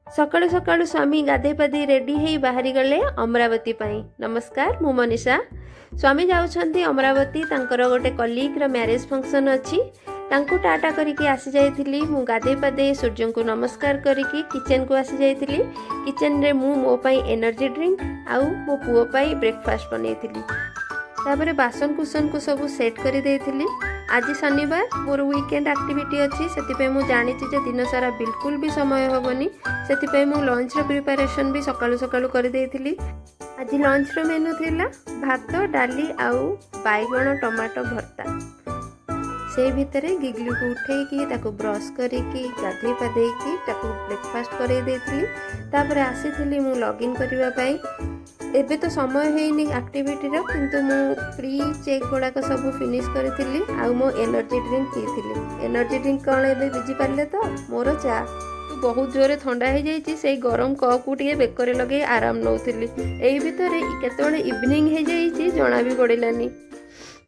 ସକାଳୁ ସକାଳୁ ସ୍ୱାମୀ ଗାଧେଇ ପାଧେଇ ରେଡ଼ି ହେଇ ବାହାରିଗଲେ ଅମରାବତୀ ପାଇଁ। ନମସ୍କାର, ମୁଁ ମନୀଷା। ସ୍ୱାମୀ ଯାଉଛନ୍ତି ଅମରାବତୀ, ତାଙ୍କର ଗୋଟେ କଲିଗ୍ର ମ୍ୟାରେଜ୍ ଫଙ୍କସନ୍ ଅଛି। ତାଙ୍କୁ ଟାଟା କରିକି ଆସିଯାଇଥିଲି। ମୁଁ ଗାଧେଇ ପାଧେଇ ସୂର୍ଯ୍ୟଙ୍କୁ ନମସ୍କାର କରିକି କିଚେନ୍କୁ ଆସିଯାଇଥିଲି। କିଚେନ୍ରେ ମୁଁ ମୋ ପାଇଁ ଏନର୍ଜି ଡ୍ରିଙ୍କ ଆଉ ମୋ ପୁଅ ପାଇଁ ବ୍ରେକଫାଷ୍ଟ ବନେଇଥିଲି। ତାପରେ ବାସନ କୁସନକୁ ସବୁ ସେଟ୍ କରିଦେଇଥିଲି। ଆଜି ଶନିବାର, ମୋର ୱିକେଣ୍ଡ ଆକ୍ଟିଭିଟି ଅଛି। ସେଥିପାଇଁ ମୁଁ ଜାଣିଛି ଯେ ଦିନସାରା ବିଲକୁଲ ବି ସମୟ ହେବନି। ସେଥିପାଇଁ ମୁଁ ଲଞ୍ଚର ପ୍ରିପାରେସନ୍ ବି ସକାଳୁ ସକାଳୁ କରିଦେଇଥିଲି। ଆଜି ଲଞ୍ଚର ମେନୁ ଥିଲା ଭାତ, ଡାଲି ଆଉ ବାଇଗଣ ଟମାଟୋ ଭର୍ତ୍ତା। ସେଇ ଭିତରେ ଗିଗ୍ଲୁକୁ ଉଠେଇକି, ତାକୁ ବ୍ରସ୍ କରିକି, ଗାଧେଇ ପାଧେଇକି ତାକୁ ବ୍ରେକଫାଷ୍ଟ କରେଇ ଦେଇଥିଲି। ତାପରେ ଆସିଥିଲି ମୁଁ ଲଗ୍ଇନ୍ କରିବା ପାଇଁ। ଏବେ ତ ସମୟ ହେଇନି ଆକ୍ଟିଭିଟିର, କିନ୍ତୁ ମୁଁ ପ୍ରି ଚେକ୍ ଗୁଡ଼ାକ ସବୁ ଫିନିଶ୍ କରିଥିଲି ଆଉ ମୋ ଏନର୍ଜି ଡ୍ରିଙ୍କ ପିଇଥିଲି। ଏନର୍ଜି ଡ୍ରିଙ୍କ କ'ଣ, ଏବେ ବୁଝିପାରିଲେ ତ? ମୋର ଚା। ବହୁତ ଜୋରେ ଥଣ୍ଡା ହେଇଯାଇଛି, ସେଇ ଗରମ କପ୍କୁ ଟିକେ ବେକରେ ଲଗେଇ ଆରାମ ନେଉଥିଲି। ଏଇ ଭିତରେ କେତେବେଳେ ଇଭିନିଂ ହେଇଯାଇଛି, ଜଣା ବି ପଡ଼ିଲାନି।